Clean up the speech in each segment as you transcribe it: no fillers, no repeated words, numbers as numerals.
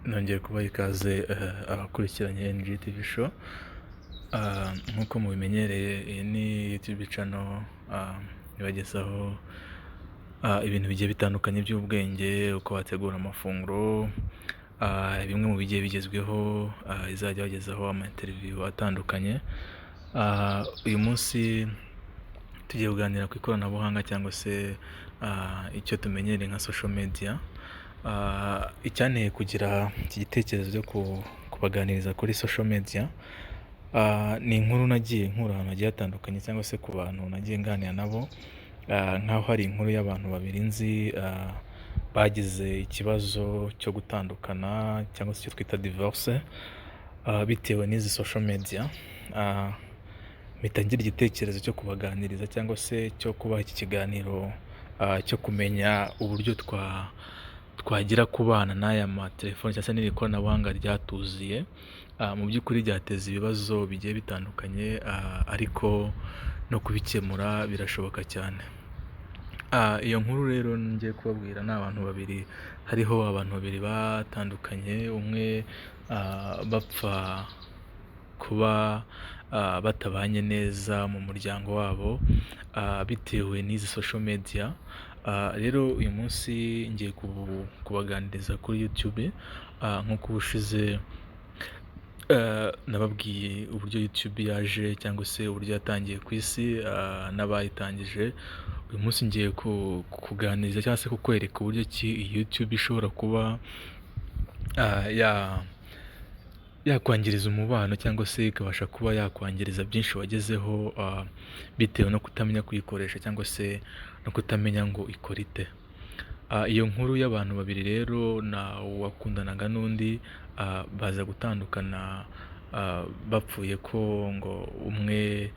Nongeye kubaha ikaze abakurikiranye NG TV show. Nk'uko mubimenyereye, iyi ni YouTube channel ibagezaho ibintu bigiye bitandukanye by'ubwenge, uko wategura amafunguro, bimwe mu bigiye bigezweho, izajya ibagezaho ama interview atandukanye. Uyu munsi tugiye kuganira ku ikoranabuhanga cyangwa se icyo tumenyereye nka social media. Icyanteye kugira iki gitekerezo cyo kubaganiriza kuri social media, ni inkuru nagiye nkura ahantu hagiye hatandukanye cyangwa se ku bantu nagiye nganira nabo, nk'aho hari inkuru y'abantu babiri nzi bagize ikibazo cyo gutandukana cyangwa se icyo twita divorce, bitewe n'izi social media. Mpita ngira igitekerezo cyo kubaganiriza cyangwa se cyo kubaha iki kiganiro cyo kumenya uburyo twagira kubana n'aya matelefoni cyangwa se n'iri koranabuhanga ryatuziye. Mu by'ukuri ryateza ibibazo bigiye bitandukanye, ariko no kubikemura birashoboka cyane. Iyo nkuru rero ngiye kubabwira ni abantu babiri, hariho abantu babiri batandukanye, umwe bapfa kuba batabanye neza mu muryango wabo bitewe n'izi social media. Rero uyu munsi ngiye kubaganiriza kuri YouTube, nk'uko ubushize nababwiye uburyo YouTube yaje cyangwa se uburyo yatangiye ku isi n'abayitangije. Uyu munsi ngiye kuganiriza cyangwa se kukwereka uburyo ki iyi YouTube ishobora kuba yakwangiriza umubano cyangwa se ikabasha kuba yakwangiriza byinshi wagezeho, bitewe no kutamenya kuyikoresha cyangwa se no kutamenya ngo ikora ite. Iyo nkuru y'abantu babiri rero, na uwakundanaga n'undi, baza gutandukana bapfuye ko ngo umwe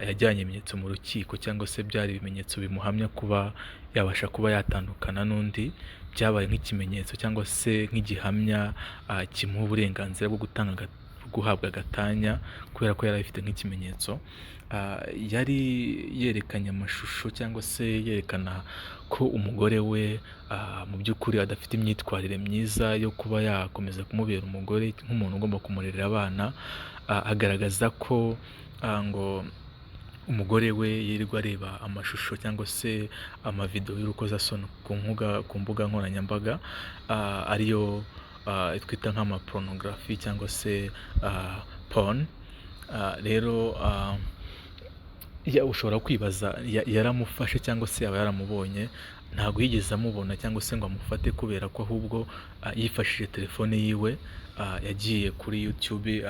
yajyanye ibimenyetso mu rukiko cyangwa se byari ibimenyetso bimuhamya kuba yabasha kuba yatandukana n'undi, byabaye nk'ikimenyetso cyangwa se nk'igihamya kimuha uburenganzira bwo gutanga guhabwa gatanya kubera ko yari abifite nk'ikimenyetso. Yari yerekanye amashusho cyangwa se yerekana ko umugore we mu by'ukuri adafite imyitwarire myiza yo kuba yakomeza kumubera umugore nk'umuntu ugomba kumurerera abana, agaragaza ko ngo umugore we yirirwa areba amashusho cyangwa se amavideo y'urukozasoni ku mbuga nkoranyambaga, ariyo twita nk'amaporunogarafi cyangwa se porn. Rero ushobora kwibaza yaramufashe cyangwa se yaba yaramubonye, ntabwo yigeze amubona cyangwa se ngo amufate kubera ko ahubwo yifashishije telefone yiwe, yagiye kuri YouTube,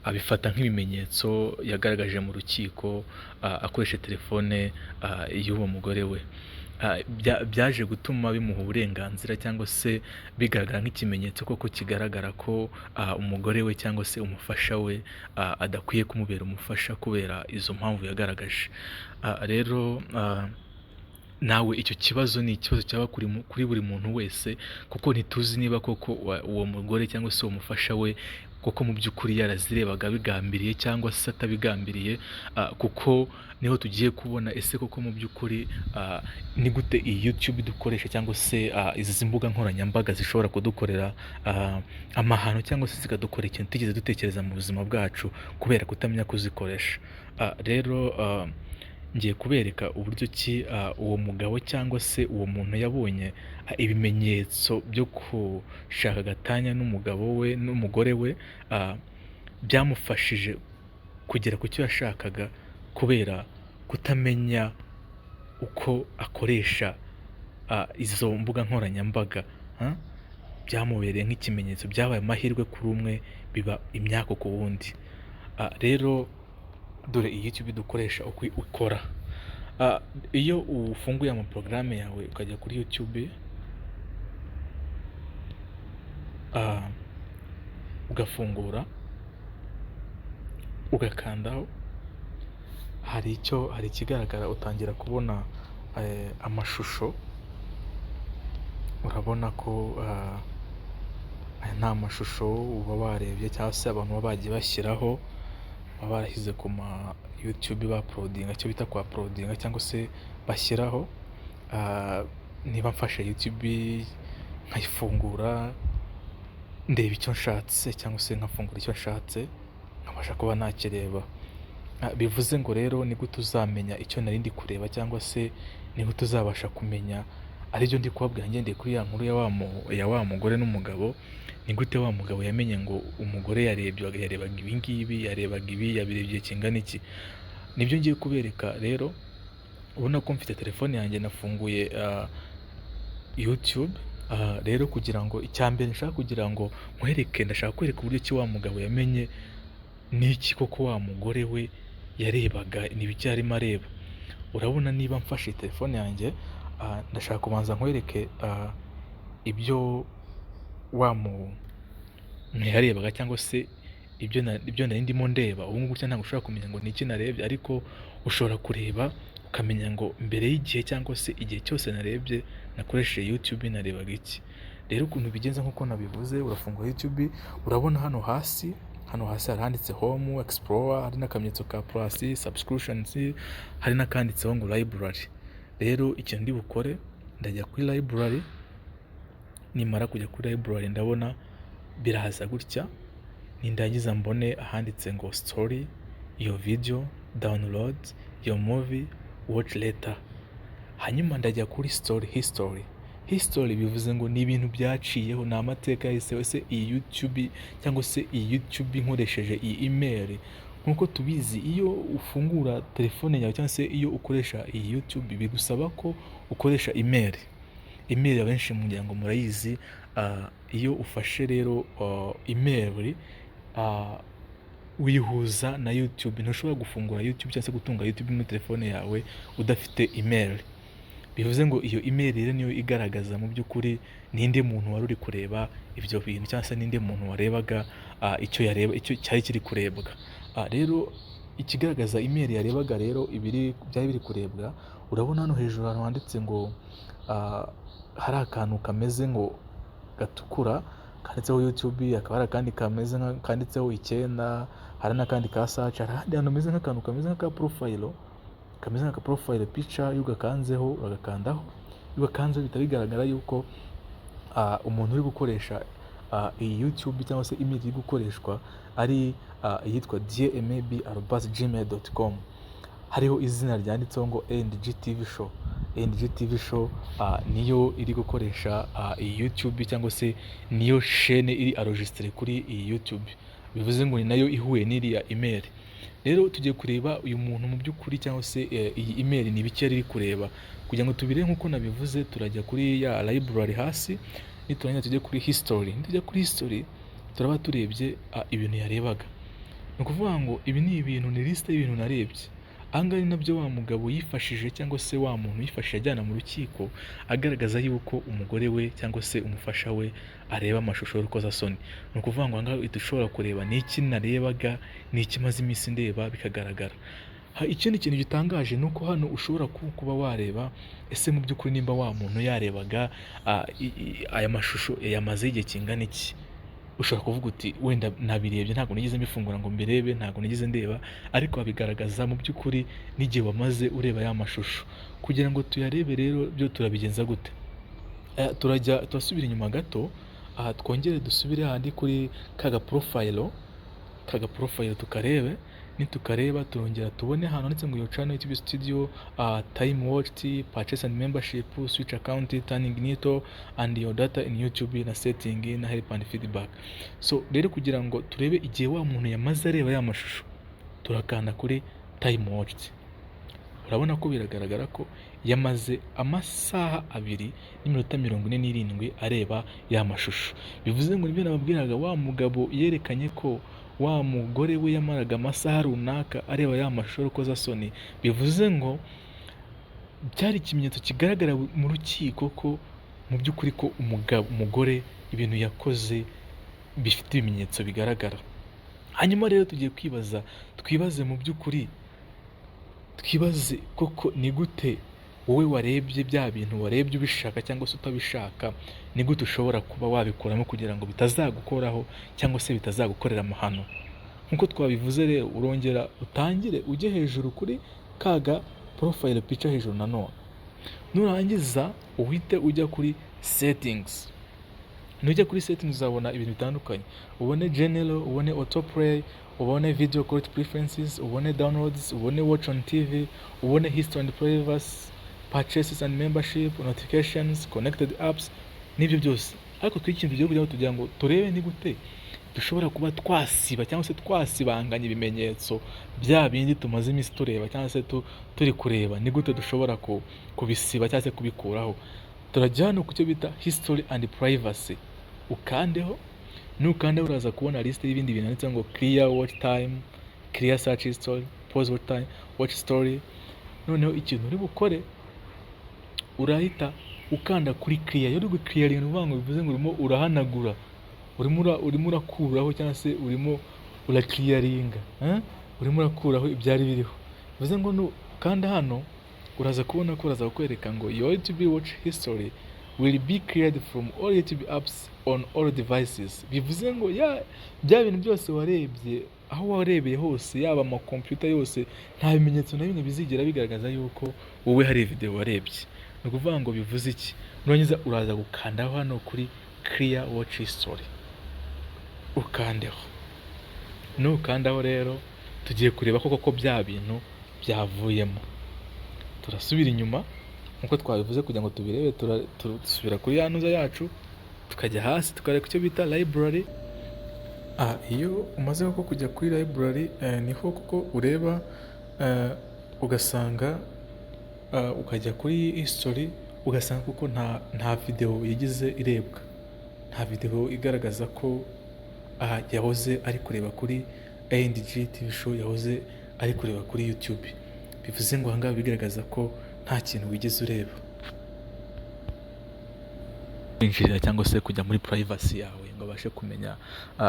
abifata nk'ibimenyetso yagaragaje mu rukiko, akoresheje telefone y'uwo mugore we. Byaje gutuma bimuha uburenganzira cyangwa se bigaragara nk'ikimenyetso koko kigaragara ko umugore we cyangwa se umufasha we adakwiye kumubera umufasha kubera izo mpamvu yagaragaje. Rero nawe icyo kibazo ni ikibazo cyaba kuri buri muntu wese, kuko ntituzi niba koko uwo mugore cyangwa se uwo mufasha we koko mu by'ukuri yarazirebaga abigambiriye cyangwa se atabigambiriye, kuko niho tugiye kubona ese koko mu by'ukuri ni gute iyi YouTube dukoresha cyangwa se izi mbuga nkoranyambaga zishobora kudukorera amahano cyangwa se zikadukorera ikintu tutigeze dutekereza mu buzima bwacu kubera kutamenya kuzikoresha. Rero ngiye kubereka uburyo ki uwo mugabo cyangwa se uwo muntu yabonye ibimenyetso byo gushaka gatanya n'umugabo we n'umugore we, byamufashije kugera ku cyo yashakaga kubera kutamenya uko akoresha izo mbuga nkoranyambaga. Byamubereye nk'ikimenyetso, byabaye amahirwe kuri umwe biba imyaku ku wundi. Rero dore iyi YouTube dukoresha uko ikora. Iyo ufunguye amaporogaramu yawe ukajya kuri YouTube, ugafungura ugakandaho, hari ikigaragara, utangira kubona amashusho. Urabona ko aya ni amashusho uba warebye cyangwa se abantu baba bagiye bashyiraho, baba barashyize ku ma YouTube baporodinga, icyo bita kuhaporodinga cyangwa se bashyiraho. Niba mfashe YouTube nkayifungura Ndeba icyo nshatse cyangwa se nkafungura icyo nshatse, nkabasha kuba nakireba. Bivuze ngo rero ni gute uzamenya icyo nari ndi kureba, cyangwa se ni gute uzabasha kumenya aribyo ndi kubabwira ngendeye kuri ya nkuru ya wa mugore n'umugabo? Ni gute wa mugabo yamenye ngo umugore yarebye, yarebaga ibi ngibi, yarebaga ibi, yabirebye igihe kingana iki? Nibyo ngiye kubereka rero. Ubona ko mfite telefone yanjye, nafunguye YouTube. Rero kugira ngo icya mbere nshaka kugira ngo nkwereke, ndashaka kwereka uburyo ki wa mugabo yamenye n'iki koko wa mugore we yarebaga, ni ibiki yarimo areba. Urabona niba mfashe telefone yanjye, ndashaka kubanza nkwereke ibyo wa muntu yarebaga cyangwa se ibyo nari ndimo ndeba. Ubu ngubu gutya ntabwo ushobora kumenya ngo ni iki narebye, ariko ushobora kureba ukamenya ngo mbere y'igihe cyangwa se igihe cyose narebye nakoresheje YouTube narebaga iki. Rero ukuntu bigenza, nk'uko nabivuze, urafungura YouTube. Urabona hano hasi hari handitse home, explore, hari n'akamenyetso ka plus, subscriptions, hari n'akanditseho ngo library. Rero ikintu ndi bukore, ndajya kuri library. Nimara kujya kuri library, ndabona biraza gutya. Nindangiza mbone ahanditse ngo story, your video, download, your movie, watch later. Hanyuma ndajya kuri story, history. History bivuze ngo ni ibintu byaciyeho, ni amateka yahise. Ese iyi YouTube cyangwa se iyi YouTube nkoresheje iyi email, nk'uko tubizi, iyo ufungura telefone yawe cyangwa se iyo ukoresha iyi YouTube bigusaba ko ukoresha email. Email abenshi mugira ngo murayizi. Iyo ufashe rero email uyihuza na YouTube, ntushobora gufungura YouTube cyangwa se gutunga YouTube muri telefone yawe udafite email. Bivuze ngo iyo email rero niyo igaragaza mu by'ukuri ninde muntu wari uri kureba ibyo bintu, cyangwa se ninde muntu warebaga icyo yareba, icyo cyari kiri kurebwa. Rero ikigaragaza email yarebaga rero ibiri byari biri kurebwa, urabona hano hejuru ahantu handitse ngo hari akantu kameze ngo gatukura kanditseho YouTube, hakaba hari akandi kameze nka kanditseho 9, hari n'akandi ka search, hari ahandi hantu hameze nk'akantu kameze nk'aka profile, kameze nk'aka profile picture. Iyo ugakanzeho, uragakandaho, iyo ugakanzeho bihita bigaragara yuko umuntu uri gukoresha iyi YouTube cyangwa se email iri gukoreshwa ari iyitwa dmab@gmail.com. Hariho izina ryanditseho ngo NGTV Show. NGTV Show niyo iri gukoresha iyi YouTube, cyangwa se niyo chaîne iri enregistrée kuri iyi YouTube. Bivuze ngo ni nayo ihuye n'iriya email. Rero tugiye kureba uyu muntu mu by'ukuri, cyangwa se iyi email ni ibiki yari iri kureba. Kugira ngo tubirebe, nk'uko nabivuze, turajya kuri ya library hasi, niturangiza tujye kuri history. Nitujya kuri history turaba turebye ibintu yarebaga. Ni ukuvuga ngo ibi ni ibintu, ni liste y'ibintu narebye. Aha ngaha ni nabyo wa mugabo yifashije, cyangwa se wa muntu yifashije ajyana mu rukiko, agaragaza yuko umugore we cyangwa se umufasha we areba amashusho y'urukozasoni. Ni ukuvuga ngo aha ngaha uhita ushobora kureba ni iki narebaga, ni iki maze iminsi ndeba, bikagaragara. Ikindi kintu gitangaje ni uko hano ushobora kuba wareba ese mu by'ukuri nimba wa muntu yarebaga aya mashusho yamaze igihe kingana iki. Ushobora kuvuga uti wenda nabirebye, ntabwo nigeze mbifungura ngo mbirebe, ntabwo nigeze ndeba, ariko babigaragaza mu by'ukuri n'igihe wamaze ureba ya mashusho. Kugira ngo tuyarebe rero byo turabigenza gute? Turajya turasubira inyuma gato, aha twongere dusubire hahandi kuri ka ga profile tukarebe. Nitukareba turongera tubone ahantu handitse ngo your channel, YouTube Studio, time watched, purchase and membership, switch account, turning nito and your data in YouTube, na setting, na help and feedback. So rero kugira ngo turebe igihe wa muntu yamaze areba ya mashusho, turakanda kuri time watched. Urabona ko biragaragara ko yamaze amasaha 2 n'iminota 47 areba ya mashusho. Bivuze ngo nibyo nababwiraga, wa mugabo yerekanye ko wa mugore we yamaraga amasaha runaka areba ya mashusho y'urukozasoni. Bivuze ngo byari ikimenyetso kigaragara mu rukiko ko mu by'ukuri ko umugabo, umugore ibintu yakoze bifite ibimenyetso bigaragara. Hanyuma rero tugiye kwibaza, twibaze mu by'ukuri, twibaze koko ni gute wowe warebye bya bintu warebye ubishaka cyangwa se utabishaka, ni gute ushobora kuba wabikuramo kugira ngo bitazagukoraho cyangwa se bitazagukorera amahano? Nk'uko twabivuze rero, urongera utangire ujye hejuru kuri ka ga profile picture hejuru nanone, nurangiza uhite ujya kuri settings. Nujya kuri settings uzabona ibintu bitandukanye: ubone general, ubone autoplay, ubone video quality preferences, ubone downloads, ubone watch on TV, ubone history and privacy, purchases and membership, notifications, connected apps, n'ibyo byose. Ariko twe ikintu tugiye kujyaho, tugira ngo turebe ni gute dushobora kuba twasiba cyangwa se twasibanganya ibimenyetso bya bindi tumaze iminsi tureba cyangwa se turi kureba. Ni gute dushobora kubisiba cyangwa se kubikuraho? Turajya hano ku cyo bita history and privacy, ukandeho. Nukandeho uraza kubona liste y'ibindi bintu handitseho ngo clear watch time, clear search history, pause watch time, watch story. Noneho ikintu uri bukore, urahita ukanda kuri clear. Iyo uri guclearinga, ni ukuvuga ngo bivuze ngo urimo urahanagura, urimo urakuraho cyangwa se urimo uraclearinga, eh? Urimo urakuraho ibyari biriho. Bivuze ngo nukanda hano uraza kubona ko uraza kukwereka ngo "Your YouTube watch history will be cleared from all YouTube apps on all devices." Bivuze ngo ya bya bintu byose warebye, aho warebeye hose, yaba amakompiyuta yose, nta bimenyetso na bimwe bizigera bigaragaza yuko wowe hari video warebye. Ni ukuvuga ngo bivuze iki? Nurangiza uraza gukandaho hano kuri clear watch history, ukandeho. Nukandaho rero, tugiye kureba ko koko bya bintu byavuyemo. Turasubira inyuma nk'uko twabivuze kugira ngo tubirebe. Dusubira kuri ya ntuza yacu, tukajya hasi, tukareba icyo bita library. Iyo umaze koko kujya kuri library, niho koko ureba, ugasanga, ukajya kuri history, ugasanga kuko nta video yigize irebwa, nta video igaragaza ko yahoze ari kureba kuri A&G TV Show, yahoze ari kureba kuri YouTube. Bivuze ngo ahangaha bigaragaza ko nta kintu wigeze ureba. Kwinjirira cyangwa se kujya muri privacy yawe ngo abashe kumenya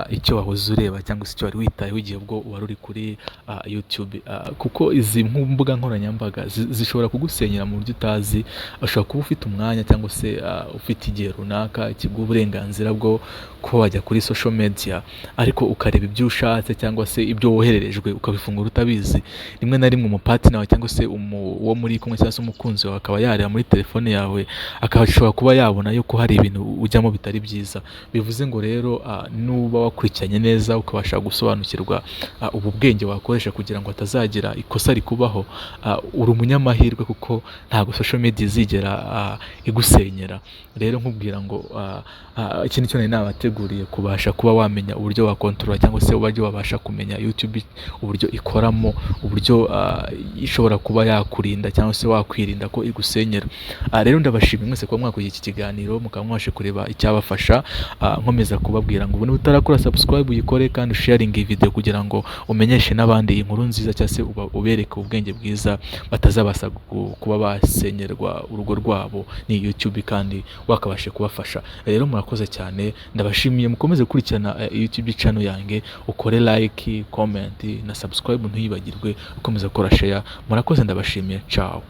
icyo wahoze ureba cyangwa se icyo wari witayeho igihe ubwo wari uri kuri YouTube, kuko izi mbuga nkoranyambaga zishobora kugusenyera mu buryo utazi. Ushobora kuba ufite umwanya cyangwa se ufite igihe runaka kiguha uburenganzira bwo kuba wajya kuri social media, ariko ukareba ibyo ushatse cyangwa se ibyo wohererejwe ukabifungura utabizi. Rimwe na rimwe umupartner wawe cyangwa se uwo muri kumwe cyangwa se umukunzi wawe akaba yareba muri telefone yawe, akaba ashobora kuba yabona yuko hari ibintu ujyamo bitari byiza. Bivuze ngo rero, nuba wakurikiranye neza ukabasha gusobanukirwa ubu bwenge wakoresha kugira ngo hatazagira ikosa rikubaho, uri umunyamahirwe kuko ntabwo social media izigera igusenyera. Rero nkubwira ngo iki nicyo nari nabateguriye, kubasha kuba wamenya uburyo wakontorora cyangwa se uburyo wabasha kumenya YouTube uburyo ikoramo, uburyo ishobora kuba yakurinda cyangwa se wakwirinda ko igusenyera. Rero ndabashimiye mwese kuba mwakuriye iki kiganiro, mukaba mwabashe kureba icyabafasha. Nkomeza kubabwira ngo niba utarakora subscribe uyikore, kandi usharinge iyi video kugira ngo umenyeshe n'abandi iyi nkuru nziza, cyangwa se ubereke ubwenge bwiza batazabasha kuba basenyerwa urugo rwabo ni YouTube kandi wakabashe kubafasha. Rero murakoze cyane, ndabashimiye. Mukomeze gukurikirana YouTube channel yanjye, ukore like, comment na subscribe, ntuyibagirwe ukomeza gukora share. Murakoze, ndabashimiye, ciao.